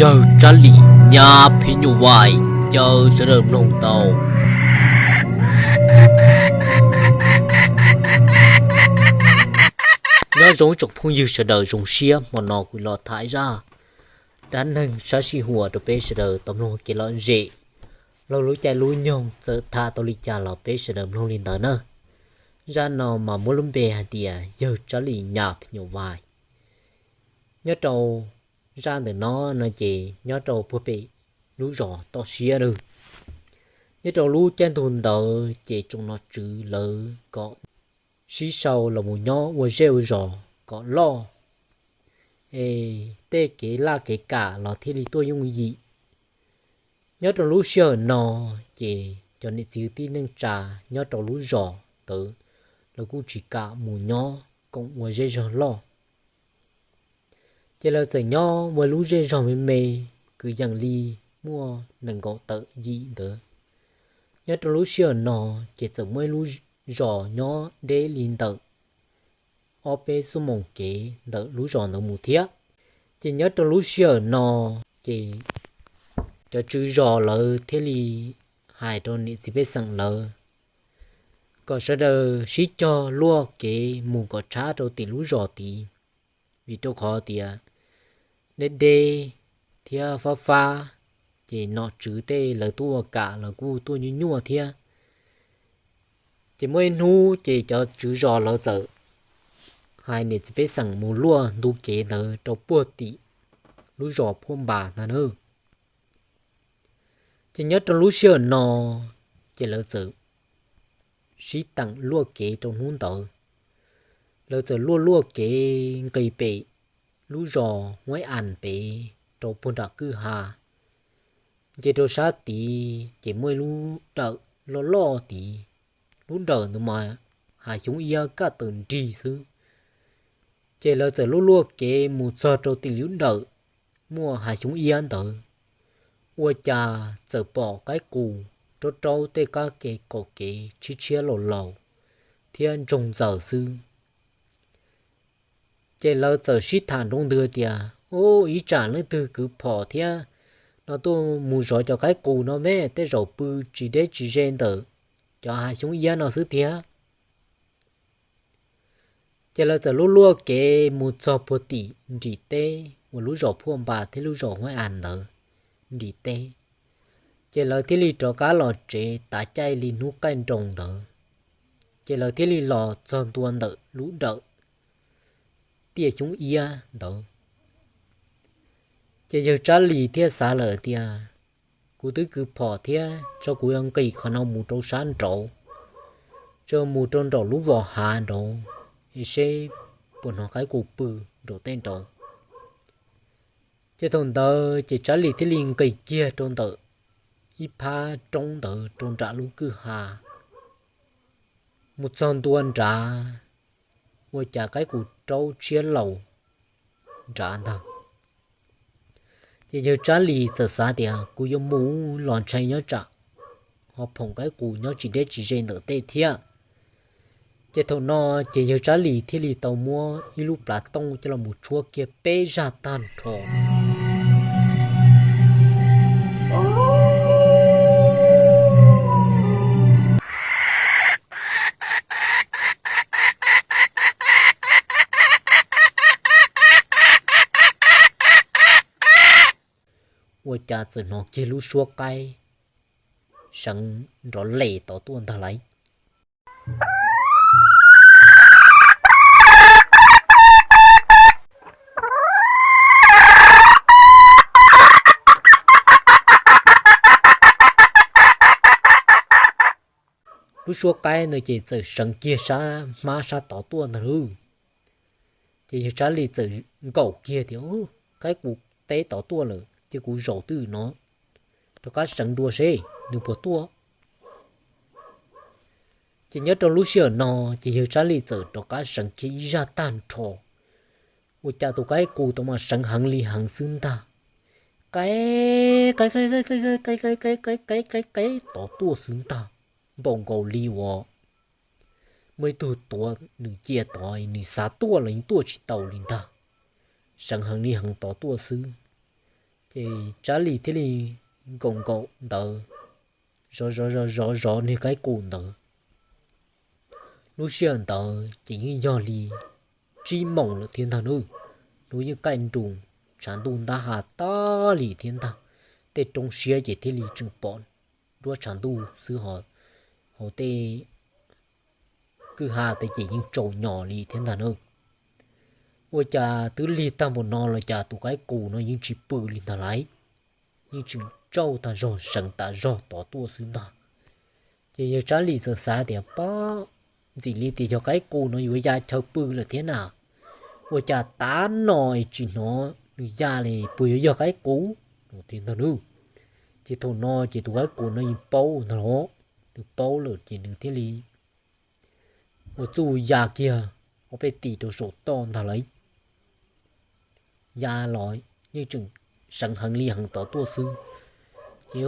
Yawg Tsab Lis nyab phim nyuj vais, caw sawv daws mloog tau. Nyob zoo tsoom phooj ywg sawv daws, zoo siab hmo no kuv los tham zaj dab neeg sab sij huam rau peb sawv daws tau mloog kev lom zem. Laug lub caij lub nyoog txawm tham tau li cas los peb sawv daws mloog li ntawd na. Zaj no mas muab lub npe hais tias Yawg Tsab Lis nyab phim nyuj vais. Nyob rau zaj ntawm no no ces nyob rau puag pem lub zos toj siab lawm. Nyob rau lub caij ntuj ntawd ces tsoom nom tswv lawv kom sib sau los mus nyob ua zej ua zos kom loj, es tej kev laj kev kam los thiaj li tuaj yooj yim. Nyob rau lub sij hawm no ces cov niam txiv tij neej tsa nyob rau lub zos ntawd lawv kuj tsis kam mus nyob koom ua zej zog loj. Ces lawv txawm nyob ua lub zej zog me me, kwv yees li muaj nees nkaum tawm yim ntawd. Nyob rau lub sij hawm no ces txawm muaj ib lub zos nyob deb li ntawm ob peb xuab moos kev ntawm lub zos ntawd mus thiab. Ces nyob rau lub sij hawm no ces cov tswv zos lawv thiaj li hais rau niam txiv pej xeem lawv kom sawv daws sib cog luaj kev mus kom tshab rau tim lub zos tid, vim rau qhov tias deb deb thiab fab fab, ces nom tswv tej lawv tuaj ua kam lawv kuj tuaj nyuaj nyuaj thiab. Ces muaj ib hnub ces cov tswv zos lawv txawm hais niam txiv pej xeem mus luaj ntu kev ntawd rau puag tim lub zos Phuaj Npas ntag na. Ces nyob rau lub sij hawm no ces lawv txawm sib teem luaj kev rau hnub ntawd. Lawv txawm luaj luaj kev nqis pem lub zos Huaib As pem rau puag nram kwj ha. Nce rau sab tid ces muaj ib lub dawm loj loj tid. Lub dawm ntawd mas hav xyoob iab kaj tawm nrig xwb. Ces lawv txawm luaj luaj kev mus txog rau tim lub dawm muaj hav xyoob iab ntawd, ua cas txawm pom qaib qus raub raub tej qab ke qaum kev tshiab tshiab laus laus thiab ntsoog ntxaws xwb. Ces lawv txawm sib tham nroo ntws tias, Ub, ib tsam leej twg kwv phom thiab no tuaj mus zov cov qaib qus no me, tej zaum pw tsis deb tsis ze ntawm cov hav xyoob iab no xwb tiag. Ces lawv txawm luaj luaj kev mus txog puag tim nrim teb uas lub zos Phuaj Npas thiab lub zos Huaib As ntawd nrim teb. Ces lawv thiaj li rov qab los tsev tav caij li hnub qaij nroos ntawd. Ces lawv thiaj li los txog ntua ntawm lub dawm tiaj xyoob iab ntawd. Ces yawg Tsab Lis thiaj xav lawm tias, Kuv twb kwv phom thiab, tso kuv yuav nqis qhov no mus rau sab nraud, tso mus rau nraum lub vos hav nraud, es seb puas hnov qaib qus pw nraum tej nraud. Ces thaum ntawd ces Tsab Lis thiaj li nqis kiag rau ntawm ib phab roob ntawd rau nram lub kwj ha, mus txog ntua nrad, ua cas qaib qus raub tshiab laus nrad ntag. Ces yawg Tsab Lis txawm xav tias, Kuv yuav mus los ntshai nyob tsam ho phoom qaib qus nyob tsis deb tsis ze ntawm tej thiab. Ces thaum no ces yawg Tsab Lis thiaj li tau muab ib lub plav tooj coj los mus tshuab kiag peb zaj tag nrho. Ua cas txawm hnov kiag lub suab qaib seev nrov les tod tuaj ntag lauj. Lub suab qaib ntawd ces txawm seev kiag sab hmab sab tod tuaj ntag lauj. Ces yawg Tsab Lis txawm nkaum kiag tias, Qaib qus teb tod tuaj lawm, ces kuv zaum twj ywm no rov qab seev dua seb nws puas tuaj. Ces nyob rau lub sij hawm no ces yawg Tsab Lis txawm rov qab seev kiag ib zaj tag nrho. Ua cas tus qaib qus tod mas seev heev li heev xwb ntag, qaib qaib qaib qaib qaib qaib qaib qaib qaib qaib qaib tod tuaj xwb ntag, npaum nkaus li uas muaj ib tug tuav nws cia tod, nws xav tuaj los yeej tuaj tsis tau li ntag, seev heev li heev tod tuaj xwb. Ces Tsab Lis thiaj li nkaum nkaum ntawd, zov zov zov zov zov niag qaib qus ntawd. Lub sij hawm ntawd ces yeej yog li tsib moos lawm thiab ntag nawb. Hnub yeej qaij nroos, tshav ntuj ntab ha tag li thiab ntag. Tej roob siab ces thiaj li tseem pom duab tshav ntuj xwb ho hauv tej kwj ha tej ces yeej tsaus nyos li thiab ntag nawb. Ua cas twb lig tag npaum no los cas tus qaib qus no yeej tsis pw li ntag lauj. Yeej tseem tsauj tas zog seev tas zog tod tuaj xwb ntag. Ces yawg Tsab Lis txawm xav tias, pab, ntxim li tias yog qaib qus no yuav ya chaw pw lawm thiab na. Ua cas tav no es tsis hnov nws ya li, puas yuav yog qaib qus no thiab ntag nawb. Ces thaum no ces tus qaib qus no yeej paub ntag los, nws paub lawm ces nws thiaj li ua txuj ya kiag ob peb tis rau saum toj ntag lauj. Ya los yeej tseem seev heev li heev tod tuaj xwb. Ces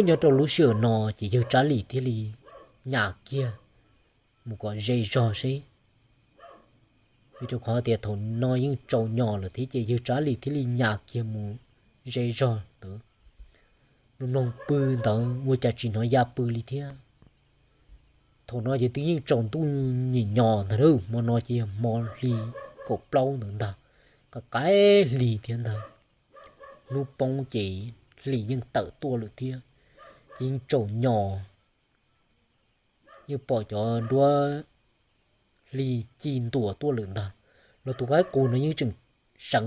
nyob rau lub sij hawm no ces yawg Tsab Lis thiaj li nyas kiag mus kom ze zog seb, vim rau qhov tias thaum no yeej tsaus nyos lawm thiab ces yawg Tsab Lis thiaj li nyas kiag mus ze zog ntawd. Mloog mloog pw ntawd ua cas tsis hnov ya pw li thiab. Thaum no ces twb yeej tsaus ntuj nyem nyos ntag lauj, hmo no ces yog hmo hli kaum plaub ntawd ntag, qaim qaim hli thiab ntag. Hnub poob ces hli yeej tawm tuaj lawm thiab, ces yeej tsaus nyos, yeej pom cov duab hli ci ntuas tuaj lawm ntag, los tus qaib qus no yeej tseem seev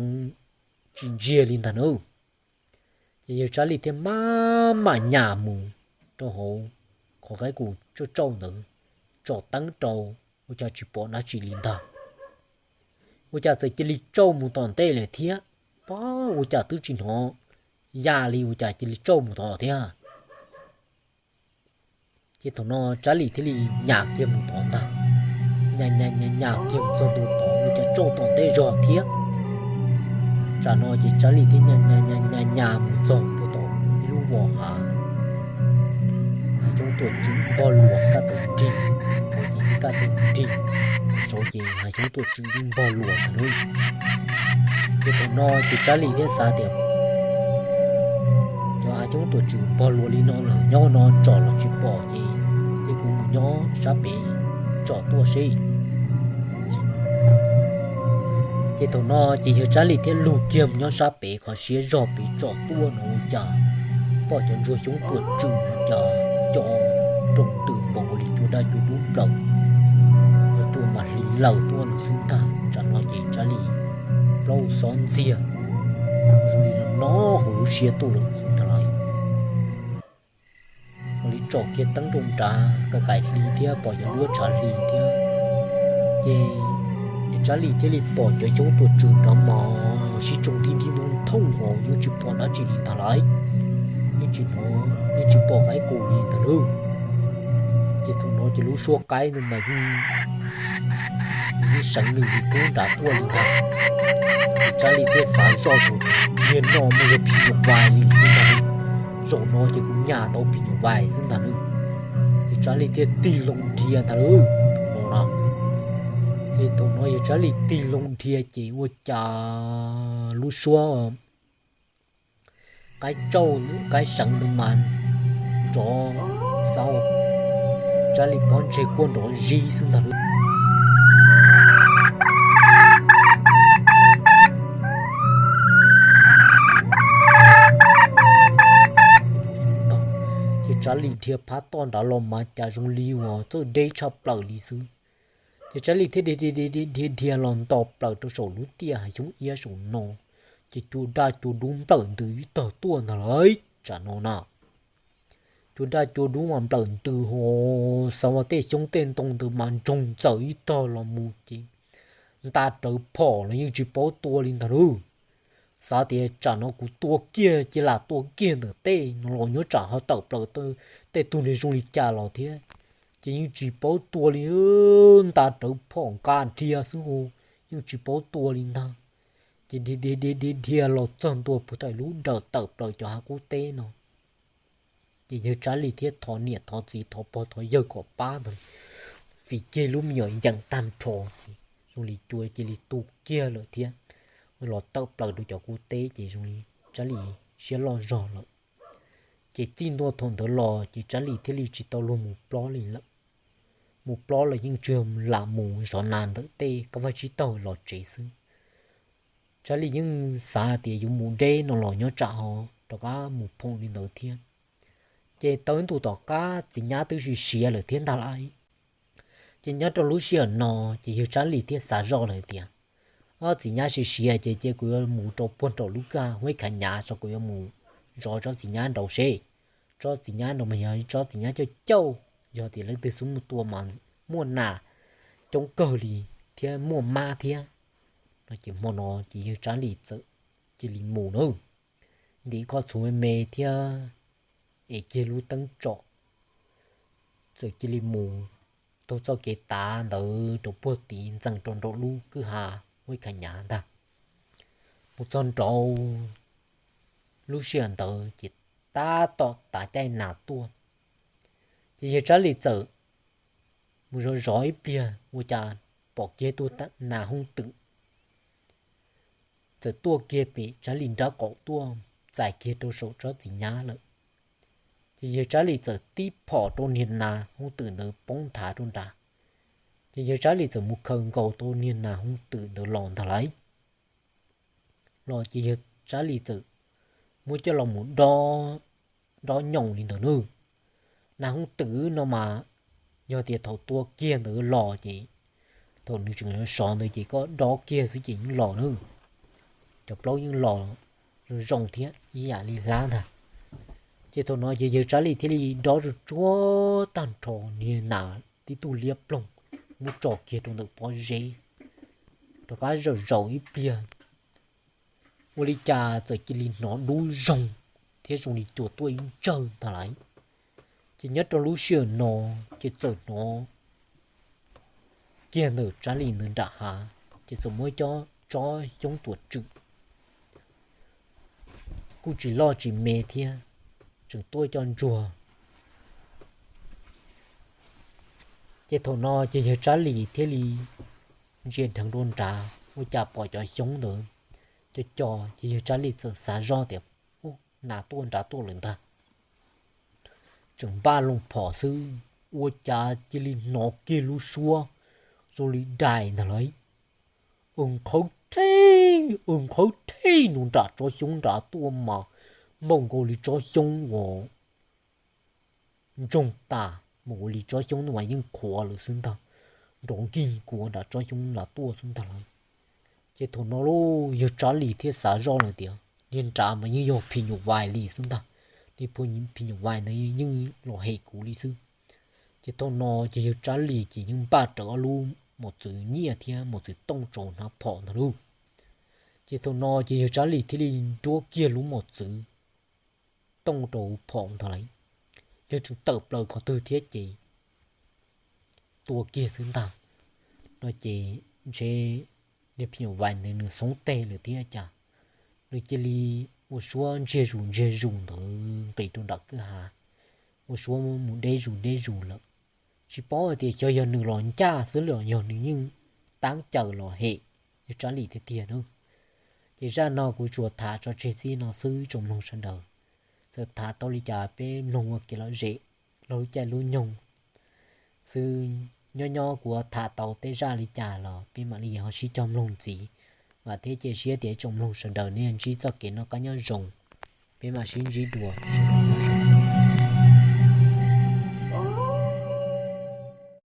tsis ntsiag li ntag nawb. Ces yawg Tsab Lis thiaj maj mam nyas mus rau hauv qhov qaib qus tsauj tsauj ntawd, tsom teeb rau, ua cas tsis pom dab tsi li ntag. Ua cas txawm cia li tsauj mus tom ntej lawm thiab, pab, ua cas twb tsis hnov ya li ua cas cia li tsauj mus tod thiab. Ces thaum no Tsab Lis thiaj li nyas kiag mus tod ntag. Nyas nyas nyas nyas kiag mus txog ntua tod ua cas tsauj tom ntej zog thiab. Tsam no ces Tsab Lis thiaj nyas nyas nyas nyas mus txog puag tom ib lub vos hav, hav xyoob tuam tswv npog luas kaj tawm nrig, hauv ces yeej kaj tawm nrig, saud ces hav xyoob tuam tswv yeej npog luas ntag lauj. Ces thaum no ces Tsab Lis thiaj xav tias, cov hav xyoob tuam tswv npog luas li no lawm nyob no tsom los tsis pom ces, ces kuv mus nyob sab pem tsom tuaj seb. Ces thaum no ces yawg Tsab Lis thiaj lug kiag mus nyob sab pem qhov siab zog pem tsom tuaj no ua cas pom cov ntsuag xyoob tuam tswv no cas co nroo ntws npaum nkaus li cua daj cua dub nplawm, cua mas hli lawm tuaj lawm xwb ntag. Tsam no ces Tsab Lis plaub xob ntxiag, zoo li no hauv lub siab tuaj lawm xwb ntag lauj. Ua li tsom kiag teeb rau nrad, qaim qaim hli thiab pom cov duab tshav hli thiab. Ces Tsab Lis thiaj li pom cov xyoob tuam tswv nrad mas sib tsoo nti nti ntoo thooj hos yeej tsis pom dab tsi li ntag lauj. Yeej tsis hnov, yeej tsis pom qaib qus li ntag lauj. Ces thaum no ces lub suab qaib ntawd mas yeej, yeej seev nws li kub nrad tuaj li ntag. Ces Tsab Lis thiaj xav zoj tias, niag no mas yog phim nyuj vais li xwb ntag lauj. Zaum no ces kuv nyas tau phim nyuj vais xwb ntag lauj. Ces Tsab Lis thiaj tig loo dhia ntag lauj. Thaum no no, ces thaum no yog Tsab Lis tig loo dhia ces ua cas lub suab qaib tsauj qaib seev ntawd mas nrov xauj, Tsab Lis pob ntseg kuj nrov zib xwb ntag lauj. Ces Tsab Lis dhia phab toj nrad los mas cas zoo li uas txawj deb tshaj plaws li xwb. Ces Tsab Lis thiaj dhia dhia dhia los nto plaws rau saum lub tiaj hav xyoob iab saum no, ces cua daj cua dub nplawm ntws ib tog tuaj ntag lauj. Tsam no na, cua daj cua dub mas nplawm ntws ho, xav ua tej xyoob tej ntoo ntawd mas ntsoog ntxaws ib tog los mus ces nta rawv phom los yeej tsis paub tua li ntag lauj. Xav tias tsam no kuv tua kiag cia lam tua kiag ntawm tej no los nyob tsam ho tawm plaws tej tug niag zoo li cas los thiab, ces yeej tsis paub tua li, nta rawv phom nqa dhia xwb ho, yeej tsis paub tua li ntag. Ces dhia dhia dhia dhia los txog ntua puag thaum lub dawm tawm plaws cov hav qub teb no, ces yawg Tsab Lis thiaj thov niam thov txiv thov pog thov yawg kom pab ntag, vim kiag lub me nyuam yees tag nrho ces zoo li cua cia li tu kiag lawm thiab, los tawm plaws rau cov qub teb ces zoo li Tsab Lis siab loj zog lawm. Ces txij ntua thaum ntawd los ces Tsab Lis thiaj li tsis tau luag mus plob li lawm. Mus plob los yeej tsuas lam mus zov nas ntawm tej qab vaj tsib taug los tsev xwb. Tsab Lis yeej xav tias yuav mus deb no los nyob tsam ho rov qab mus phoom li ntawd thiab. Ces tau ib ntus tom qab txiv nyab twb siav siav lawm thiab ntag lauj. Ces nyob rau lub sij hawm no ces yawg Tsab Lis thiaj xav zoj lawm tias, ob, txiv nyab siav siav ces ces kuv yuav mus rau puag nraum lub kwj ha Huab Khav Nyav so, kuv yuav mus zov tsob txiv nyab nraud seb. Tsob txiv nyab nraud mas yog tsob txiv nyab cauj cauj, yog tias leej twg xub mus tua mas muaj nas coob kawg li thiab muaj mab thiab. No ces hmo no ces yawg Tsab Lis txawm cia li mus na, ntim qhov txhuv me me thiab es kiag lub teeb tsom, txawm cia li mus taug txoj kev tav ntawd rau puag tid ntxees rau nraum lub kwj ha Huab Khav Nyav ntag. Mus txog nraud lub sij hawm ntawd ces tab tom tav caij nas tuaj. Ces yawg Tsab Lis txawm mus zov zov ib pliag ua cas pom kiag tus nas hooj twm txawm tuaj kiag pem Tsab Lis nraub qaum tuaj txais kiag rau saum tsob txiv nyab lawm. Ces yawg Tsab Lis txawm tib phom rau niag nas hooj twm ntawd poob nthav rau nrad. Ces yawg Tsab Lis txawm mus khaws nkaus tau niag nas hooj twm ntawd los ntag lauj. Los ces yawg Tsab Lis txawm muab coj los mus dob, dob nyoos li ntawd na. Nas hooj twm no mas yog tias thaum tua kiag ntawd los ces thaum nws tseem sov ntawd ces koj dob kiag xwb ces yeej los na. Cov plaub yeej los zoo zoo thiab ib yam li hlab ntag. Ces thaum no ces yawg Tsab Lis thiaj li dob tsuag tsuag tag nrho niag nas tib tug liab ploog, muab tso kiag rau ntawm pob zeb, rov qab zaum zaum ib pliag, ua li cas txawm cia li hnov dub zoog thiab zoo li cua tuaj ib ntsawg ntag lauj. Ces nyob rau lub sij hawm no ces txawm hnov kiag ntawm Tsab Lis ntawd nram hav ces txawm muaj ib co tsob xyoob tuam tswm, kuj tsis loj tsis me thiab, tseem tuaj coj ntsuag. Ces thaum no ces yawg Tsab Lis thiaj li ntsia dheev dua nrad ua cas pom cov xyoob ntawd co co, ces yawg Tsab Lis txawm xav zoj tias, ub, nas tuaj nrad tuaj lawm ntag. Tseem npaj loo phom xwb, ua cas cia li hnov kiag lub suab zoo li dais ntag lauj. Ua nqhawv thej, ua nqhawv thej no nram tsob xyoob nrad tuaj mas npaum nkaus li tsob xyoob uas ntsoog tas mus ua li tsob xyoob no mas yeej qhuav lawm xwb ntag, nrov nkig nkuav nram tsob xyoob nrad tuaj xwb ntag lauj. Ces thaum no lauj yawg Tsab Lis thiaj xav zoj lawm tias niag nrad mas yeej yog phim nyuj vais li xwb ntag, niag phim nyuj vais ntawd yeej los hem kuv li xwb. Ces thaum no ces yawg Tsab Lis ces yeej npaj rawv ob lub mos txwv nyiaj thiab mos txwv tooj rau hnav phom ntag lauj. Ces thaum no ces yawg Tsab Lis thiaj li nruab kiag lub mos txwv tooj rau phom ntag lauj. Yawg tseem tawm plaws qhov twg thiab ces tua kiag xwb ntag. No ces ntshe niag phim nyuj vais ntawd nws xoob teg lawm thiab cas, nws cia li ua suab ntsiag zus ntsiag zus ntawd nqis rau nram kwj ha, ua suab mus deb zus deb zus lawm. Tsis paub hais tias xyov yog nws los ncaj xwb los yog nws yeej tab caws los hem yawg Tsab Lis tiag tiag na. Ces zaj no kuv tsuas tham tso tseg txij no xwb tsoom mloog sawv daws. Txawm tham tau li cas peb mloog ua kev lom zem, laug lub caij lub nyoog xwb. Nyob nyob kuv tham tau tej zaj li cas los peb mam li ho sib cog mloog ntxiv. Vam thiab cia siab tias tsoom mloog sawv daws nej ntsib txoj kev noj qab nyob zoo. Peb mam sib ntsib dua sawv daws.